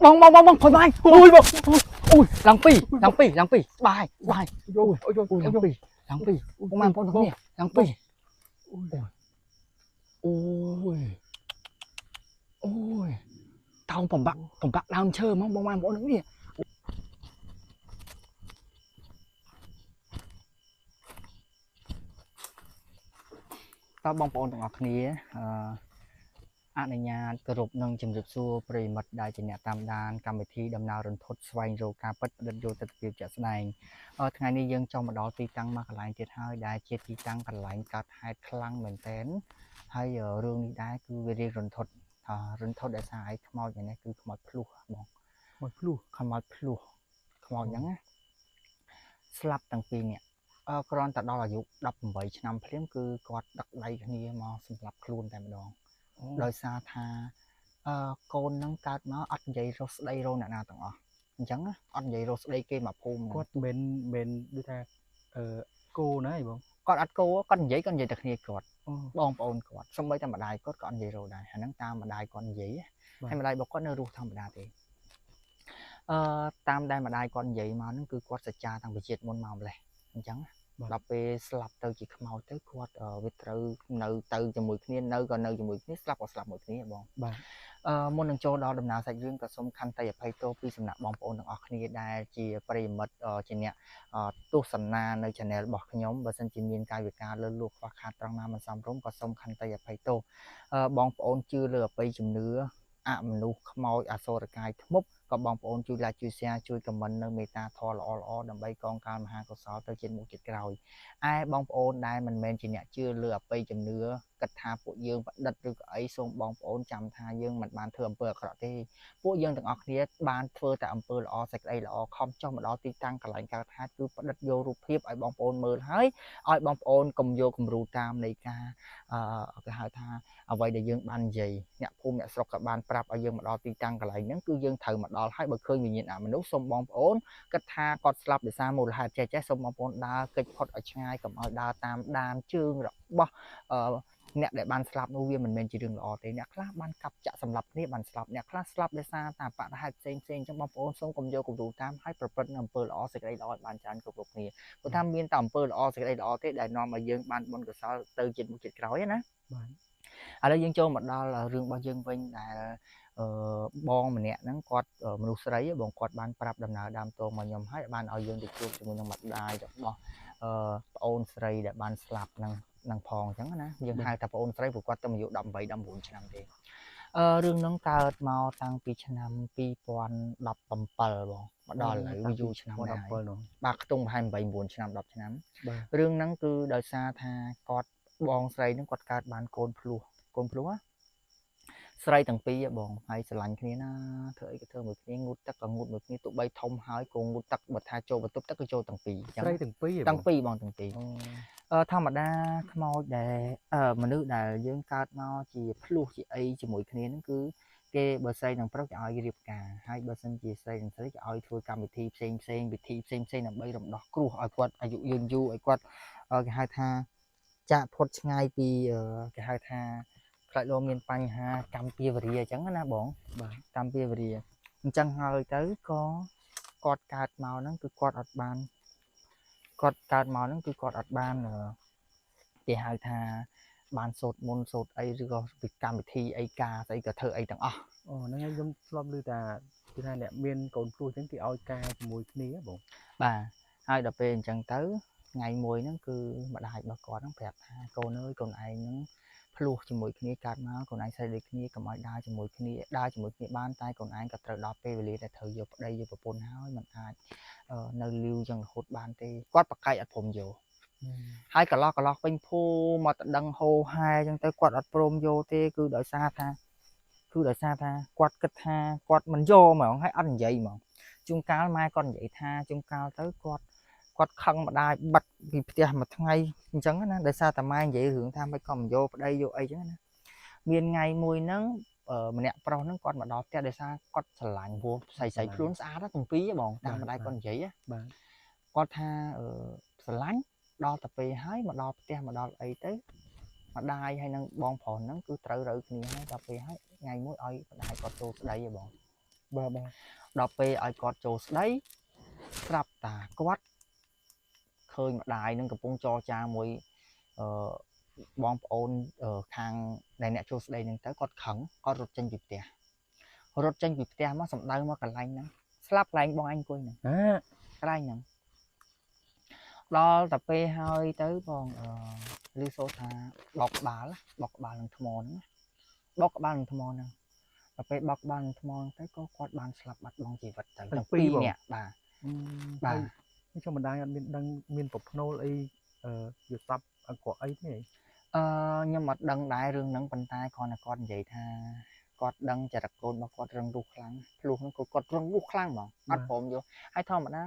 បងបងបងបងផុយបាយអូយបងអូយឡើងពីរឡើងពីរឡើងពីរបាយបាយ យោយោ អូយឡើងពីរឡើងពីរបងប្អូនទាំងគ្នាឡើងពីរអូយអូយអូយតោងបំបាក់បំបាក់ដើមឈើហ្មងបងប្អូនទាំងគ្នាតើបងប្អូនទាំងអស់គ្នាអឺ អនុញ្ញាតគោរពនិងជម្រាបសួរប្រិយមិត្តដែលជាអ្នកតាមដានកម្មវិធីដំណើររន្ធត់ស្វែងរកការពិតផ្ដិតយកទិដ្ឋភាពជាក់ស្ដែងថ្ងៃនេះយើងចង់មកដល់ទីតាំងមួយកន្លែងទៀតហើយដែលជាទីតាំងកន្លែងកើតហេតុខ្លាំងមែនទែនហើយរឿងនេះដែរគឺវារៀងរន្ធត់ថារន្ធត់ដោយសារអីខ្មោចយ៉ាងនេះគឺខ្មោចភ្លោះបង មកភ្លោះ ខ្មោចភ្លោះខ្មោចហ្នឹងណាស្លាប់ទាំងពីរនាក់គ្រាន់តែដល់អាយុ18ឆ្នាំភ្លាមគឺគាត់ដឹកដៃគ្នាមកសម្លាប់ខ្លួនតែម្ដង ដោយសារថាអឺកូននឹងកើតមកអត់និយាយរកស្ដីរកអ្នកណាទាំងអស់អញ្ចឹងណាអត់និយាយរកស្ដីគេមកភូមិហ្នឹង គាត់មិនមិនដូចថាអឺគោណាអីបង គាត់អត់គោគាត់និយាយគាត់និយាយតែគ្នាគាត់ អូ បងប្អូនគាត់សូម្បីតែម្ដាយគាត់ក៏អត់និយាយរកដែរអាហ្នឹងតាមម្ដាយគាត់និយាយ បាទ ហើយម្ដាយរបស់គាត់នៅរស់ធម្មតាទេអឺតាមដែលម្ដាយគាត់និយាយមកហ្នឹងគឺគាត់សច្ចាតាំងពីជាតិមុនមកម្លេះអញ្ចឹងណាដល់ពេលស្លាប់ទៅជាខ្មោចទៅគាត់វាត្រូវនៅទៅជាមួយគ្នានៅក៏នៅជាមួយគ្នាស្លាប់ក៏ស្លាប់មួយគ្នាបង បាទ មុននឹងចូលដល់ដំណើរសាច់រឿងក៏សូមខន្តីអភ័យទោសពីសំណាក់បងប្អូនទាំងអស់គ្នាដែលជាប្រិយមិត្តជាអ្នកទស្សនានៅ Channel របស់ខ្ញុំបើសិនជាមានកាយវិការលើសលួសខ្វះខាតត្រង់ណាមិនសមរម្យក៏សូមខន្តីអភ័យទោសបងប្អូនជឿលើអបិយជំនឿអមនុស្សខ្មោចអសុរកាយធ្មប់ក៏បងប្អូនជួយ like ជួយ share ជួយ comment នៅមេត្តាធម៌ល្អៗដើម្បីកងកាលមហាកុសលទៅជាតិមុខជាតិក្រោយឯបងប្អូនដែលមិនមែនជាអ្នកជឿលើអបិយជំនឿគិតថាពួកយើងប្រឌិតឬក៏អីសូមបងប្អូនចាំថាយើងមិនបានធ្វើអំពើអាក្រក់ទេពួកយើងទាំងអស់គ្នាបានធ្វើតែអំពើល្អសេចក្តីល្អខំចុះមកដល់ទីតាំងកន្លែងកើតហេតុគឺផ្ដិតយករូបភាពឲ្យបងប្អូនមើលហើយឲ្យបងប្អូនកុំយកគំរូតាមនៃការគេហៅថាអ្វីដែលយើងបាននិយាយអ្នកភូមិអ្នកស្រុកក៏បានប្រាប់ឲ្យយើងមកដល់ទីតាំងកន្លែងហ្នឹងគឺយើងត្រូវមកដល់ហើយបើឃើញវិញ្ញាណអមនុស្សសូមបងប្អូនគិតថាគាត់ស្លាប់ដោយសារមូលហេតុចេះៗសូមបងប្អូនដើរគេចផុតឲ្យឆ្ងាយកុំឲ្យដើរតាមដានជើងរបស់អឺអ្នកដែលបានស្លាប់នោះវាមិនមែនជារឿងល្អទេអ្នកខ្លះបានកាប់ចាក់សម្លាប់គ្នាបានស្លាប់អ្នកខ្លះស្លាប់ដោយសារតាបរិហេតុផ្សេងផ្សេងអញ្ចឹងបងប្អូនសូមកុំយកគំរូតាមហើយប្រព្រឹត្តនៅអំពើល្អសេចក្តីល្អឲ្យបានច្រើនគ្រប់គ្រប់គ្នាព្រោះថាមានតែអំពើល្អសេចក្តីល្អទេដែលនាំឲ្យយើងបានបុណ្យកុសលទៅជាតិមុខជាតិក្រោយណា បាទ ឥឡូវយើងចូលមកដល់រឿងរបស់យើងវិញដែលអឺបងម្នាក់ហ្នឹងគាត់មនុស្សស្រីបងគាត់បានប្រាប់ដំណើរដើមទងមកខ្ញុំហើយបានឲ្យយើងទៅជួបជាមួយនឹងម្ដាយរបស់អឺប្អូនស្រីដែលបានស្លាប់ហ្នឹងនឹងផងអញ្ចឹងណាយើងហៅថាប្អូនស្រីព្រោះគាត់ទៅអាយុ18 19ឆ្នាំទេរឿងហ្នឹងកើតមកតាំងពីឆ្នាំ2017បងមកដល់ឥឡូវវាយូរឆ្នាំដែរហើយ 17នោះ បាទខ្ទង់ប្រហែល8 9ឆ្នាំ10ឆ្នាំ បាទ រឿងហ្នឹងគឺដោយសារថាគាត់បងស្រីហ្នឹងគាត់កើតបានកូនភ្លោះកូនភ្លោះណាស្រីទាំងពីរហ៎បងហើយស្រឡាញ់គ្នាណាធ្វើអីក៏ធ្វើមួយគ្នាងូតទឹកក៏ងូតមួយគ្នាទោះបីធំហើយក៏ងូតទឹកបើថាចូលបន្ទប់ទឹកក៏ចូលទាំងពីរអញ្ចឹង ស្រីទាំងពីរ ទាំងពីរបងទាំងពីរ អូ ធម្មតាខ្មោចដែលមនុស្សដែលយើងកើតមកជាភ្លោះជាអីជាមួយគ្នាហ្នឹងគឺគេបើស្រីនិងប្រុសគេឲ្យរៀបការហើយបើសិនជាស្រីនិងស្រីគេឲ្យធ្វើកម្មវិធីផ្សេងផ្សេងពិធីផ្សេងផ្សេងដើម្បីរំដោះគ្រោះឲ្យគាត់អាយុយឺនយូរឲ្យគាត់គេហៅថាចាក់ផុតឆ្ងាយពីគេហៅថាខ្លាចលោមានបញ្ហាកម្មពៀវរាអញ្ចឹងណាបង បាទ កម្មពៀវរាអញ្ចឹងហើយទៅក៏គាត់កើតមកហ្នឹងគឺគាត់អត់បានគាត់កើតមកហ្នឹងគឺគាត់អត់បានគេហៅថាបានសូត្រមន្តសូត្រអីឬក៏ពីកម្មវិធីអីការស្អីក៏ធ្វើអីទាំងអស់ អូហ្នឹងហើយខ្ញុំធ្លាប់ឮថាគឺថាអ្នកមានកូនភ្លោះអញ្ចឹងគេឲ្យការជាមួយគ្នាបង បាទហើយដល់ពេលអញ្ចឹងទៅថ្ងៃមួយហ្នឹងគឺម្ដាយរបស់គាត់ហ្នឹងប្រាប់ថាកូនអើយកូនឯងហ្នឹងភ្លោះជាមួយគ្នាកើតមកកូនឯងស្រីដូចគ្នាកុំឲ្យដើរជាមួយគ្នាដើរជាមួយគ្នាបានតែកូនឯងក៏ត្រូវដល់ពេលវេលាដែលត្រូវយកប្តីយកប្រពន្ធហើយมันអាចនៅលីវយ៉ាងរហូតបានទេគាត់ប្រកែកអត់ព្រមយកហើយកន្លោះកន្លោះពេញភូមិមកតដឹងហោហែអញ្ចឹងទៅគាត់អត់ព្រមយកទេគឺដោយសារថាគាត់គិតថាគាត់មិនយកហ្មងហើយអត់និយាយហ្មងជួនកាលម៉ែគាត់និយាយថាជួនកាលទៅគាត់ខឹងម្ដាយបាត់ពីផ្ទះមួយថ្ងៃអញ្ចឹងណាដោយសារតែម៉ែនិយាយរឿងថាមិនក៏មិនយកប្តីយកអីអញ្ចឹងណាមានថ្ងៃមួយហ្នឹងម្នាក់ប្រុសហ្នឹងគាត់មកដល់ផ្ទះដោយសារគាត់ស្រឡាញ់ព្រោះស្រីៗខ្លួនស្អាតទាំងពីរបងតាមម្ដាយគាត់និយាយ បាទ គាត់ថាស្រឡាញ់ដល់ទៅពេលហើយមកដល់ផ្ទះមកដល់អីទៅម្ដាយហើយនឹងបងប្រុសហ្នឹងគឺត្រូវរើគ្នាហើយដល់ពេលហើយថ្ងៃមួយឲ្យម្ដាយគាត់ចូលស្ដីហ៎បង បាទបាទ ដល់ពេលឲ្យគាត់ចូលស្ដីស្រាប់តាគាត់ឃើញម្ដាយនឹងកំពុងចរចាមួយអឺបងប្អូនខាងដែលអ្នកចូលស្ដីនឹងទៅគាត់ខឹងគាត់រត់ចេញពីផ្ទះរត់ចេញពីផ្ទះមកសំដៅមកកន្លែងហ្នឹងស្លាប់កន្លែងបងឯងអង្គុយហ្នឹង អា កន្លែងហ្នឹងដល់តែពេលហើយទៅបងអឺឮសូរថាបោកក្បាលបោកក្បាលនឹងថ្មហ្នឹងបោកក្បាលនឹងថ្មហ្នឹងដល់ពេលបោកក្បាលនឹងថ្មហ្នឹងទៅក៏គាត់បានស្លាប់បាត់បង់ជីវិតទៅទាំងពីរនាក់បាទបាទ នេះខ្ញុំម្ដាយអត់មានដឹងមានប្រភ្នូលអីអឺយល់សពអក្រក់អីទេ អឺខ្ញុំអត់ដឹងដែររឿងហ្នឹងប៉ុន្តែគ្រាន់តែគាត់និយាយថាគាត់ដឹងចរិតកូនរបស់គាត់រឹងរូសខ្លាំងភ្លោះហ្នឹងក៏គាត់រឹងរូសខ្លាំងហ្មងអត់ព្រមយកហើយធម្មតា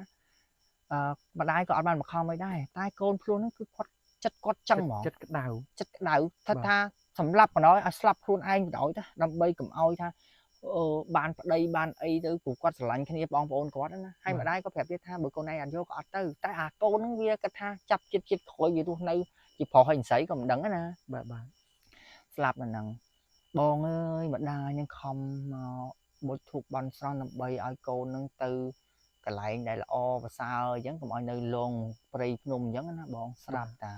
អឺម្ដាយក៏អត់បានបង្ខំអីដែរតែកូនភ្លោះហ្នឹងគឺគាត់ចិត្តគាត់ចឹងហ្មង ចិត្តក្តៅ ចិត្តក្តៅថាថាសម្លាប់បណ្ដោយឲ្យស្លាប់ខ្លួនឯងបណ្ដោយទៅដើម្បីកុំឲ្យថាអឺបានប្តីបានអីទៅព្រោះគាត់ស្រឡាញ់គ្នាបងប្អូនគាត់ណាហើយម្ដាយក៏ប្រាប់ទៀតថាបើកូនឯងអត់យកក៏អត់ទៅតែអាកូនហ្នឹងវាគិតថាចាប់ជាតិជាតិក្រោយវារស់នៅជាប្រុសហើយស្រីក៏មិនដឹងណា បាទបាទ ស្លាប់នៅហ្នឹងបងអើយម្ដាយនឹងខំមកបុជធូបបន់ស្រន់ដើម្បីឲ្យកូននឹងទៅកន្លែងដែលល្អប្រសើរអញ្ចឹងកុំឲ្យនៅលងព្រៃភ្នំអញ្ចឹងណាបងស្រាប់តា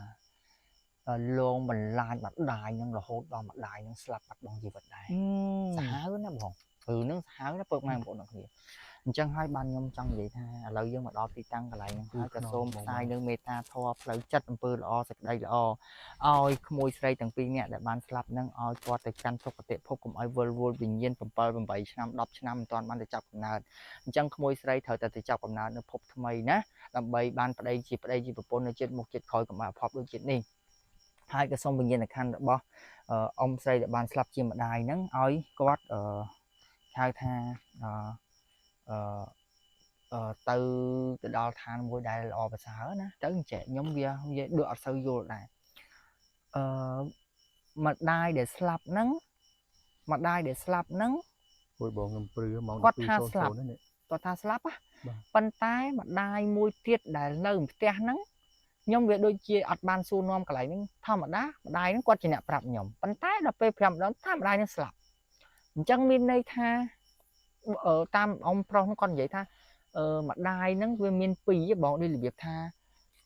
លងបន្លាចម្ដាយនឹងរហូតដល់ម្ដាយនឹងស្លាប់បាត់បង់ជីវិតដែរសាហាវណាបងរឿងហ្នឹងសាហាវណាពើម៉ែបងប្អូនទាំងគ្នាអញ្ចឹងហើយបានខ្ញុំចង់និយាយថាឥឡូវយើងមកដល់ទីតាំងកន្លែងហ្នឹងហើយក៏សូមផ្សាយនៅមេត្តាធម៌ផ្លូវចិត្តអំពើល្អសេចក្តីល្អឲ្យក្មួយស្រីទាំងពីរនាក់ដែលបានស្លាប់ហ្នឹងឲ្យគាត់ទៅកាន់សុគតិភពកុំឲ្យវិលវល់វិញ្ញាណ7 8ឆ្នាំ10ឆ្នាំមិនទាន់បានទៅចាប់កំណើតអញ្ចឹងក្មួយស្រីត្រូវតែទៅចាប់កំណើតនៅភពថ្មីណាដើម្បីបានប្តីជាប្តីជាប្រពន្ធនៅជាតិមុខជាតិក្រោយកុំឲ្យអភ័ព្វដូចជាតិនេះហើយក៏សូមវិញ្ញាណក្ខន្ធរបស់អ៊ំស្រីដែលបានស្លាប់ជាម្ដាយហ្នឹងឲ្យគាត់អឺហៅថាអឺអឺទៅទៅដល់ឋានមួយដែលល្អប្រសើរណាទៅអញ្ចឹងខ្ញុំវាដូចអត់សូវយល់ដែរអឺម្ដាយដែលស្លាប់ហ្នឹងម្ដាយដែលស្លាប់ហ្នឹង អូយបងខ្ញុំព្រឺម៉ោង គាត់ថាស្លាប់ 12:00ហ្នឹង គាត់ថាស្លាប់ណាប៉ុន្តែម្ដាយមួយទៀតដែលនៅផ្ទះហ្នឹងខ្ញុំវាដូចជាអត់បានសួរនាំកន្លែងហ្នឹងធម្មតាម្ដាយហ្នឹងគាត់ជាអ្នកប្រាប់ខ្ញុំប៉ុន្តែដល់ពេលប្រាប់ម្ដងថាម្ដាយហ្នឹងស្លាប់អញ្ចឹងមានន័យថាតាមអ៊ំប្រុសហ្នឹងគាត់និយាយថាអឺម្ដាយហ្នឹងវាមានពីរបងដូចរបៀបថា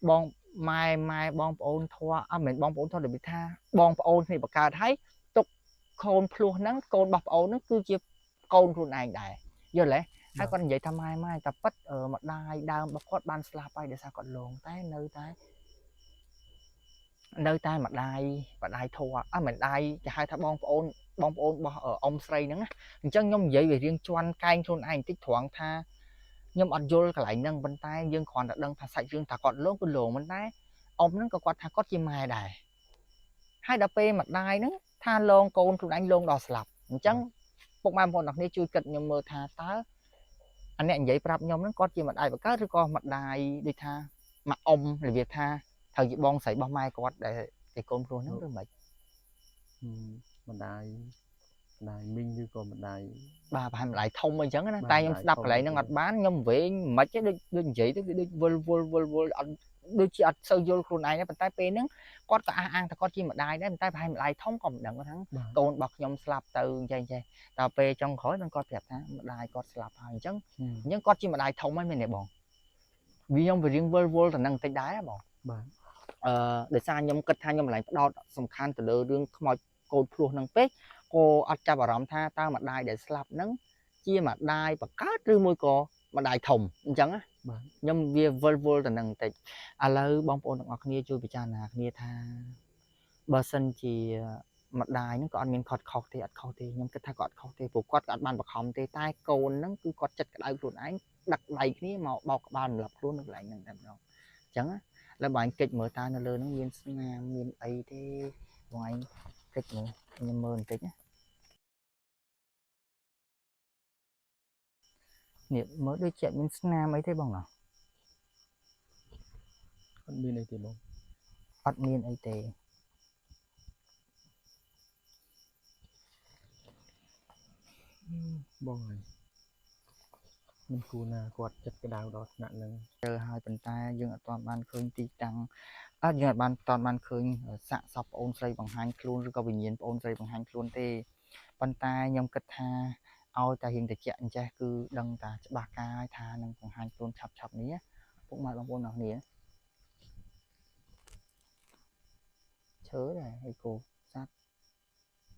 បងម៉ែម៉ែបងប្អូនធွာអត់មែនបងប្អូនធွာរបៀបថាបងប្អូនគ្នាបង្កើតឲ្យទុកកូនភ្លោះហ្នឹងកូនរបស់ប្អូនហ្នឹងគឺជាកូនខ្លួនឯងដែរយល់ទេហើយគាត់និយាយថាម៉ែម៉ែតែប៉ិតម្ដាយដើមរបស់គាត់បានស្លាប់ហើយដោយសារគាត់លងតែនៅតែនៅតែម្ដាយម្ដាយធွာអត់មិនដាយគេហៅថាបងប្អូនបងប្អូនរបស់អ៊ំស្រីហ្នឹងណាអញ្ចឹងខ្ញុំនិយាយវារៀងជន់កែងខ្លួនឯងបន្តិចត្រង់ថាខ្ញុំអត់យល់កន្លែងហ្នឹងប៉ុន្តែយើងគ្រាន់តែដឹងថាសាច់រឿងថាគាត់លងគឺលងប៉ុន្តែអ៊ំហ្នឹងក៏គាត់ថាគាត់ជាម៉ែដែរហើយដល់ពេលម្ដាយហ្នឹងថាលងកូនខ្លួនឯងលងដល់ស្លាប់អញ្ចឹងពុកម៉ែបងប្អូនទាំងគ្នាជួយគិតខ្ញុំមើលថាតើអាអ្នកនិយាយប្រាប់ខ្ញុំហ្នឹងគាត់ជាម្ដាយបង្កើតឬក៏ម្ដាយដូចថាមកអ៊ំរបៀបថាត្រូវជាបងស្រីរបស់ម៉ែគាត់ដែលជាកូនព្រោះហ្នឹងឬមិន ម្ដាយម្ដាយមីងឬក៏ម្ដាយ បាទប្រហែលម្ដាយធំអីចឹងណាតែខ្ញុំស្ដាប់កន្លែងហ្នឹងអត់បានខ្ញុំវែងមិនទេដូចដូចនិយាយទៅវាដូចវិលវល់វិលវល់អត់ដូចជាអត់សូវយល់ខ្លួនឯងដែរប៉ុន្តែពេលហ្នឹងគាត់ក៏អះអាងថាគាត់ជាម្ដាយដែរប៉ុន្តែប្រហែលម្ដាយធំក៏មិនដឹងថាកូនរបស់ខ្ញុំស្លាប់ទៅអញ្ចឹងចេះដល់ពេលចុងក្រោយនឹងគាត់ប្រាប់ថាម្ដាយគាត់ស្លាប់ហើយអញ្ចឹងអញ្ចឹងគាត់ជាម្ដាយធំហើយមែនទេបងវាខ្ញុំវារៀងវិលវល់ទៅនឹងបន្តិចដែរបង បាទ អឺដោយសារខ្ញុំគិតថាខ្ញុំម្លែងផ្ដោតសំខាន់ទៅលើរឿងខ្មោចកូនភ្លោះនឹងពេកក៏អត់ចាប់អារម្មណ៍ថាតើម្ដាយដែលស្លាប់ហ្នឹងជាម្ដាយបកើតឬមួយក៏ម្ដាយធំអញ្ចឹងណា បាទ ខ្ញុំវាវិលវល់ទៅនឹងបន្តិចឥឡូវបងប្អូនទាំងអស់គ្នាជួយពិចារណាគ្នាថាបើសិនជាម្ដាយហ្នឹងក៏អត់មានខុសខុសទេអត់ខុសទេខ្ញុំគិតថាក៏អត់ខុសទេព្រោះគាត់ក៏អត់បានបង្ខំទេតែកូនហ្នឹងគឺគាត់ចិត្តក្តៅខ្លួនឯងដឹកដៃគ្នាមកបោកក្បាលសម្លាប់ខ្លួននៅកន្លែងហ្នឹងតែម្ដងអញ្ចឹងណាแล้วបើអញគិតមើលតើនៅលើហ្នឹងមានស្នាមមានអីទេបងឯងគិតមើលខ្ញុំមើលបន្តិចណានេះមើលដូចជាមានស្នាមអីទេបងណោះ អត់មានអីទេបង អត់មានអីទេ បងហើយមិនគួរណាគាត់ចិត្តក្តៅដល់ថ្នាក់ហ្នឹង ជើហើយប៉ុន្តែយើងអត់ទាន់បានឃើញទីតាំងអត់យើងអត់បានទាន់បានឃើញសាកសពប្អូនស្រីបង្ហាញខ្លួនឬក៏វិញ្ញាណប្អូនស្រីបង្ហាញខ្លួនទេប៉ុន្តែខ្ញុំគិតថា ឲ្យតែរៀងតិចអញ្ចេះគឺដឹងតាច្បាស់កាយថានឹងបង្ហាញខ្លួនឆាប់ឆាប់នេះពុកម៉ែបងប្អូនអរគ្នាឈើដែរហើយគោសត្វ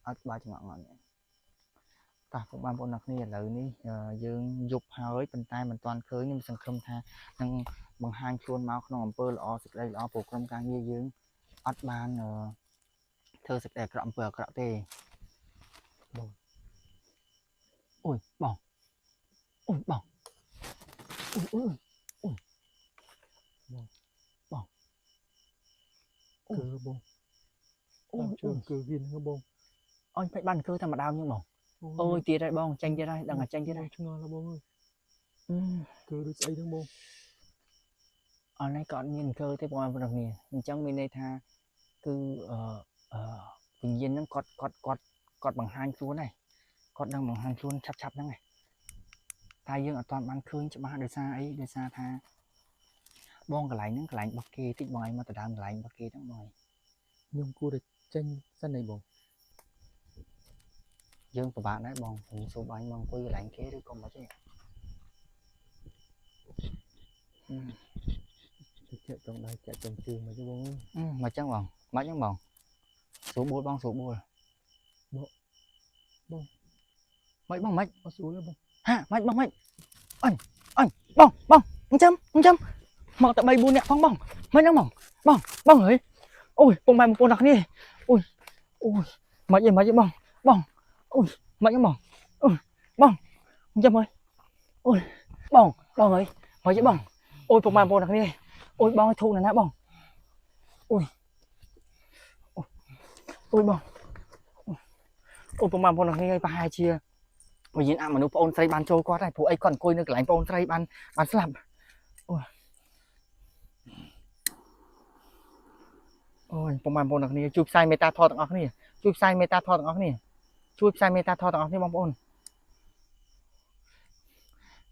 អត់ក្បាលចង្អក់ងន់នេះតោះពុកបងប្អូនអរគ្នាឥឡូវនេះយើងយប់ហើយប៉ុន្តែមិនទាន់ឃើញខ្ញុំសង្ឃឹមថានឹងបង្ហាញខ្លួនមកក្នុងអំពើល្អសេចក្តីល្អព្រោះក្រុមការងារយើងអត់បានធ្វើសេចក្តីអាក្រក់អំពើអាក្រក់ទេ បង អូយបងអូយបងអូយអូយអូយ បង បង គឺបង អូយ ជើងគឺវាហ្នឹងបង អញពេចបានគឺតែម្ដងហ្នឹងបងអូយទៀតហើយបងចេញទៀតហើយដឹងតែចេញទៀតហើយ ឆ្ងល់បងអើយគឺដូចស្អីហ្នឹងបង អត់នេះក៏អត់មានអង្គើទេបងប្អូនគ្នាអញ្ចឹងមានន័យថាគឺអឺអឺវិញ្ញាណហ្នឹងគាត់គាត់គាត់គាត់បង្ហាញខ្លួនដែរគាត់នឹងបង្ហាញខ្លួនឆាប់ឆាប់ហ្នឹងឯងតែយើងអត់ទាន់បានឃើញច្បាស់ដោយសារអីដោយសារថាបងកន្លែងហ្នឹងកន្លែងរបស់គេតិចបងឯងមកទៅដើមកន្លែងរបស់គេហ្នឹងបងឯង ខ្ញុំគួរតែចេញសិនឯងបង យើងពិបាកដែរបងខ្ញុំសួរបាញ់មកអង្គុយកន្លែងគេឬក៏មិនទេ ទៅចាក់ចង់ដៃចាក់ចង់ជើងមកទេបងអើយ មកចឹងបងមកចឹងបងស្រួលបួលបងស្រួលបួល បងបង មិនបងមិន អត់ស្រួលទេបង ហាមិនបងមិនអញអញបងបងអញ្ចឹងអញ្ចឹងមកតែ3 4នាក់ផងបងមិនហ្នឹងបងបងបងអើយអូយពុកម៉ែបងប្អូនទាំងគ្នាអូយអូយមិនអីមិនអីបងបងអូយមិនហ្នឹងបងអូយបងអញ្ចឹងអើយអូយបងបងអើយមិនអីបងអូយពុកម៉ែបងប្អូនទាំងគ្នាអូយបងឲ្យធូរណាស់ណាបងអូយអូយបងអូយពុកម៉ែបងប្អូនទាំងគ្នាប្រហែលជាវិញ្ញាណអមនុស្សប្អូនស្រីបានចូលគាត់ហើយព្រោះអីគាត់អង្គុយនៅកន្លែងប្អូនស្រីបានបានស្លាប់អូយអូយពុកម៉ែបងប្អូនទាំងគ្នាជួយផ្សាយមេត្តាធម៌ទាំងអស់គ្នាជួយផ្សាយមេត្តាធម៌ទាំងអស់គ្នាជួយផ្សាយមេត្តាធម៌ទាំងអស់គ្នាបងប្អូន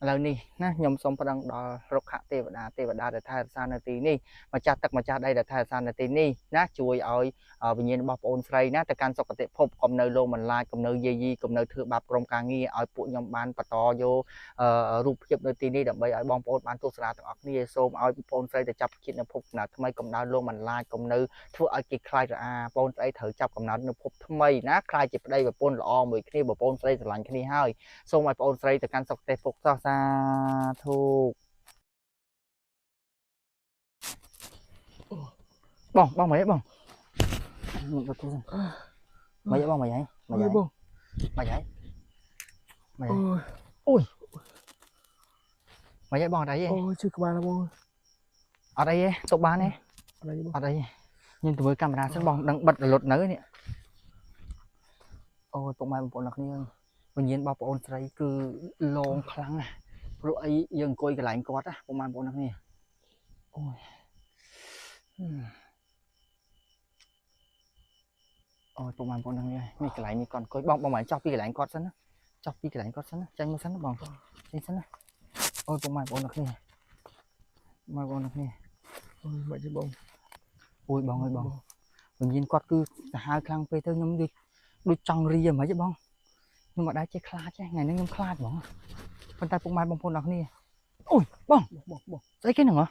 ឥឡូវនេះណាខ្ញុំសូមប្តឹងដល់រុក្ខទេវតាទេវតាដែលថែរក្សានៅទីនេះម្ចាស់ទឹកម្ចាស់ដីដែលថែរក្សានៅទីនេះណាជួយឲ្យវិញ្ញាណរបស់ប្អូនស្រីណាទៅកាន់សុគតិភពកុំនៅលោកបន្លាចកុំនៅយាយីកុំនៅធ្វើបាបក្រុមការងារឲ្យពួកខ្ញុំបានបន្តយករូបភាពនៅទីនេះដើម្បីឲ្យបងប្អូនបានទស្សនាទាំងអស់គ្នាសូមឲ្យបងប្អូនស្រីទៅចាប់ជាតិនៅភពកំណើតថ្មីកុំដើរលោកបន្លាចកុំនៅធ្វើឲ្យគេខ្លាចរអាបងប្អូនស្រីត្រូវចាប់កំណើតនៅភពថ្មីណាខ្លាចជាប្តីប្រពន្ធល្អមួយគ្នាបងប្អូនស្រីស្រឡាញ់គ្នាហើយសូមឲ្យបងប្អូនស្រីទៅកាន់សុគតិភពសោះសាធុបងបងមកបងមកទៅមកបងមកហីមកហី បង មកហីមក អូយ មកហីបងអត់អីទេ អូយជឿក្បាលបង អត់អីទេទុកបានទេ អត់អីបង អត់អីទេខ្ញុំទៅមើលកាមេរ៉ាសិនបងដឹងបិទរលត់នៅនេះអូយពុកម៉ែបងប្អូនអ្នកគ្នាវិញ្ញាណរបស់បងប្អូនស្រីគឺលងខ្លាំងណាស់ព្រោះអីយើងអង្គុយកន្លែងគាត់ណាពុកម៉ែបងប្អូនអ្នកគ្នាអូយអូយពុកម៉ែបងប្អូនអ្នកគ្នានេះកន្លែងនេះគាត់អង្គុយបងបងមកចោះពីកន្លែងគាត់សិនណាចោះពីកន្លែងគាត់សិនណាចាញ់មកសិនណាបងចាញ់សិនណាអូយពុកម៉ែបងប្អូនអ្នកគ្នាបងប្អូនអ្នកគ្នា អូយមកទេបង អូយបងអើយបងវិញ្ញាណគាត់គឺសាហាវខ្លាំងពេកទៅខ្ញុំដូចដូចចង់រីហ្មងបងខ្ញុំអត់ដែរចេះខ្លាចទេថ្ងៃនេះខ្ញុំខ្លាចហ្មងប៉ុន្តែពុកម៉ែបងប្អូនអ្នកគ្នាអូយបង បងបង ស្អីគេហ្នឹងហ៎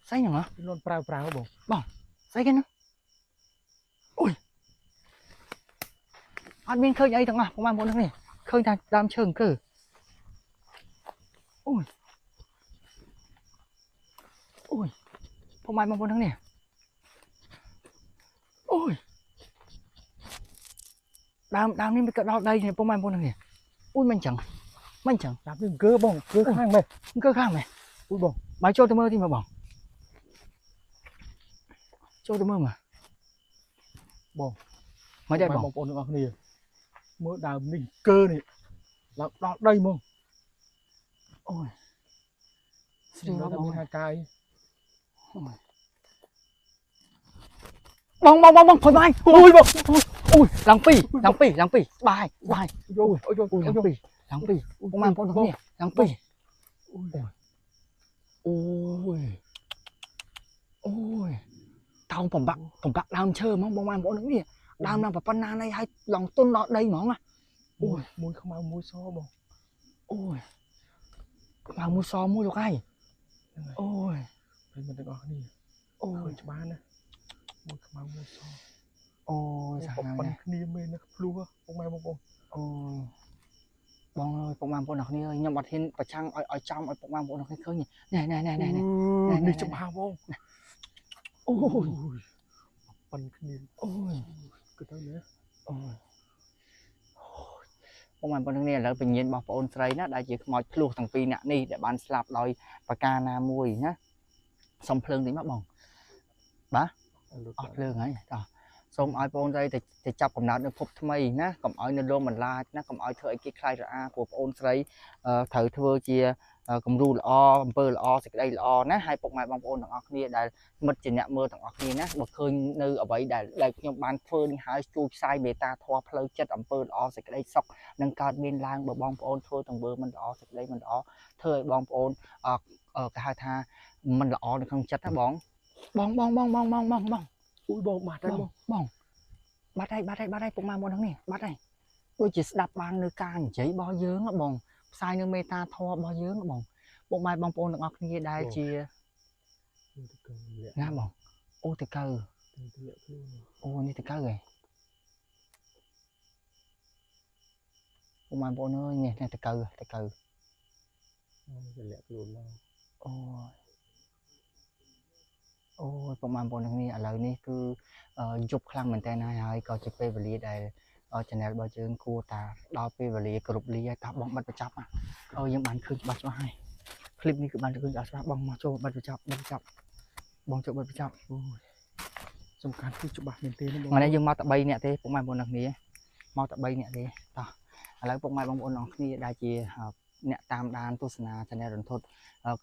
ស្អីហ្នឹងហ៎ លន់ប្រាវប្រាវបង ស្អីគេហ្នឹងអូយអត់មានឃើញអីទាំងអស់ពុកម៉ែបងប្អូនអ្នកគ្នាឃើញតែដើមឈើអង្គើអូយអូយពុកម៉ែបងប្អូនអ្នកគ្នាអូយដើមដើមនេះវាក៏ដល់ដីនេះពុកម៉ែបងប្អូនអ្នកគ្នាអូយមិនចឹងមិនចឹង តាមនេះអង្គើបងអង្គើខ្លាំងមែន អង្គើខ្លាំងមែន អូយបង បាយចូលទៅមើលទីមកបងចូលទៅមើលមក បង មកដែរបង បងប្អូនទាំងអស់គ្នាមើលដើមនេះអង្គើនេះឡើងដល់ដីហ្មង អូយស្រី នៅ បង មានហាកាយ បងបងបងបងផុយបាយអូយបងអូយឡើងពីរឡើងពីរឡើងពីរបាយបាយ យោអូយ អូយឡើងពីរឡើងពីរបងបងប្អូនទាំងនេះឡើងពីរអូយអូយតោងបំបាក់បំបាក់ដើមឈើហ្មងបងបងប្អូនទាំងនេះដើមឡើងប៉ុណ្ណានេះឲ្យឡើងទុនដល់ដីហ្មងណា អូយ មួយខ្មៅមួយសបង អូយខ្មៅមួយសមួយលោកឯង ហ្នឹងហើយ អូយ ប្រិយមិត្តទាំងអស់គ្នា អូ ឃើ យ ញច្បាស់ណាស់មួយខ្មៅមួយស អូយសា អូ ហាវ ប៉ុន ណាស់ គ្នាមែនណាភ្លោះពុកម៉ែបងប្អូន អូយបងអើយពុកម៉ែបងប្អូនអរគ្នាខ្ញុំអត់ហ៊ានប្រឆាំងឲ្យឲ្យចំឲ្យពុកម៉ែបងប្អូនអរគ្នាឃើញណែណែណែណែណែ នេះច្បាស់បង អូយ ប៉ុនគ្នា អូយ គឺទៅណា អូយពុកម៉ែបងប្អូនគ្នាឥឡូវបញ្ញារបស់បងអូនស្រីណាដែលជាខ្មោចភ្លោះទាំងពីរអ្នកនេះដែលបានស្លាប់ដោយប្រការណាមួយណាសុំភ្លើងតិចមកបងអស់ភ្លើងហើយតោះសូមឲ្យបងស្រីទៅទៅចាប់កំណើតនៅភពថ្មីណាកុំឲ្យនៅលងបន្លាចណាកុំឲ្យធ្វើឲ្យគេខ្លាចរអាព្រោះបងអូនស្រីត្រូវធ្វើជាគំរូល្អអំពើល្អសេចក្តីល្អណាហើយពុកម៉ែបងប្អូនទាំងអស់គ្នាដែលមិត្តជាអ្នកមើលទាំងអស់គ្នាណាបើឃើញនៅអ្វីដែលដែលខ្ញុំបានធ្វើនេះហើយជួយផ្សាយមេត្តាធម៌ផ្លូវចិត្តអំពើល្អសេចក្តីសុខនឹងកើតមានឡើងបើបងប្អូនធ្វើទង្វើមិនល្អសេចក្តីមិនល្អធ្វើឲ្យបងប្អូនគេហៅថាមិនល្អនៅក្នុងចិត្តណាបងបងបងបងបងបងបងបង អូយបងបាត់ហើយ បង បង បងបាត់ហើយបាត់ហើយបាត់ហើយពុកម៉ែបងហ្នឹងនេះបាត់ហើយដូចជាស្ដាប់បាននៅការនិយាយរបស់យើងហ៎បងផ្សាយនៅមេត្តាធម៌របស់យើងហ៎បងពុកម៉ែបងប្អូនទាំងអស់គ្នាដែលជា ទៅកើលាក់ ណាបងអូតកៅ ទៅលាក់ខ្លួន អូនេះតកៅហ៎ពុកម៉ែបងប្អូនអើយនេះនេះតកៅតកៅ ទៅលាក់ខ្លួនមក អូយអូយពុកម៉ែបងប្អូនទាំងនេះឥឡូវនេះគឺយប់ខ្លាំងមែនតើហើយហើយក៏ជាពេលវេលាដែល channel របស់យើងគួរតាដល់ពេលវេលាគ្រប់លាហើយតោះបងបិទបញ្ចប់អូយើងបានឃើញច្បាស់ច្បាស់ហើយคลิปនេះគឺបានឃើញច្បាស់ច្បាស់បងមកចូលបិទបញ្ចប់បិទបញ្ចប់បងចូលបិទបញ្ចប់ អូយសំខាន់គឺច្បាស់មែនទេណាបង ថ្ងៃនេះយើងមកតែ3នាក់ទេពុកម៉ែបងប្អូនទាំងគ្នាមកតែ3នាក់ទេតោះឥឡូវពុកម៉ែបងប្អូនទាំងគ្នាដែលជាអ្នកតាមដានទស្សនា channel រន្ធត់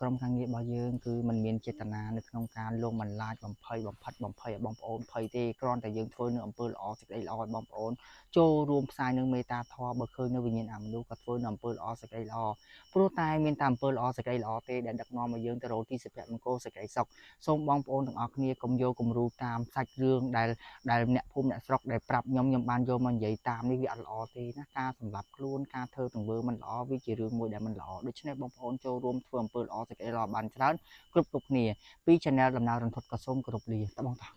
ក្រុមការងាររបស់យើងគឺมันមានចេតនានៅក្នុងការលងបន្លាចបំភ័យបំផិតបំភ័យឲ្យបងប្អូនភ័យទេគ្រាន់តែយើងធ្វើនៅអំពើល្អសេចក្តីល្អឲ្យបងប្អូនចូលរួមផ្សាយនឹងមេត្តាធម៌បើឃើញនៅវិញ្ញាណអមនុស្សក៏ធ្វើនៅអំពើល្អសេចក្តីល្អព្រោះតែមានតែអំពើល្អសេចក្តីល្អទេដែលដឹកនាំឲ្យយើងទៅរកទីសុភមង្គលសេចក្តីសុខសូមបងប្អូនទាំងអស់គ្នាកុំយកគំរូតាមសាច់រឿងដែលដែលអ្នកភូមិអ្នកស្រុកដែលប្រាប់ខ្ញុំខ្ញុំបានយកមកនិយាយតាមនេះវាអត់ល្អទេណាការសម្លាប់ខ្លួនការធ្វើទង្វើមិនល្អវាជារឿងមួយដែលមិនល្អដូច្នេះបងប្អូនចូលរួមធ្វើអំពើល្អសេចក្តីល្អបានច្រើនគ្រប់គ្រប់គ្នាពី Channel ដំណើររន្ធត់ក៏សូមគោរពលាតបងតោះ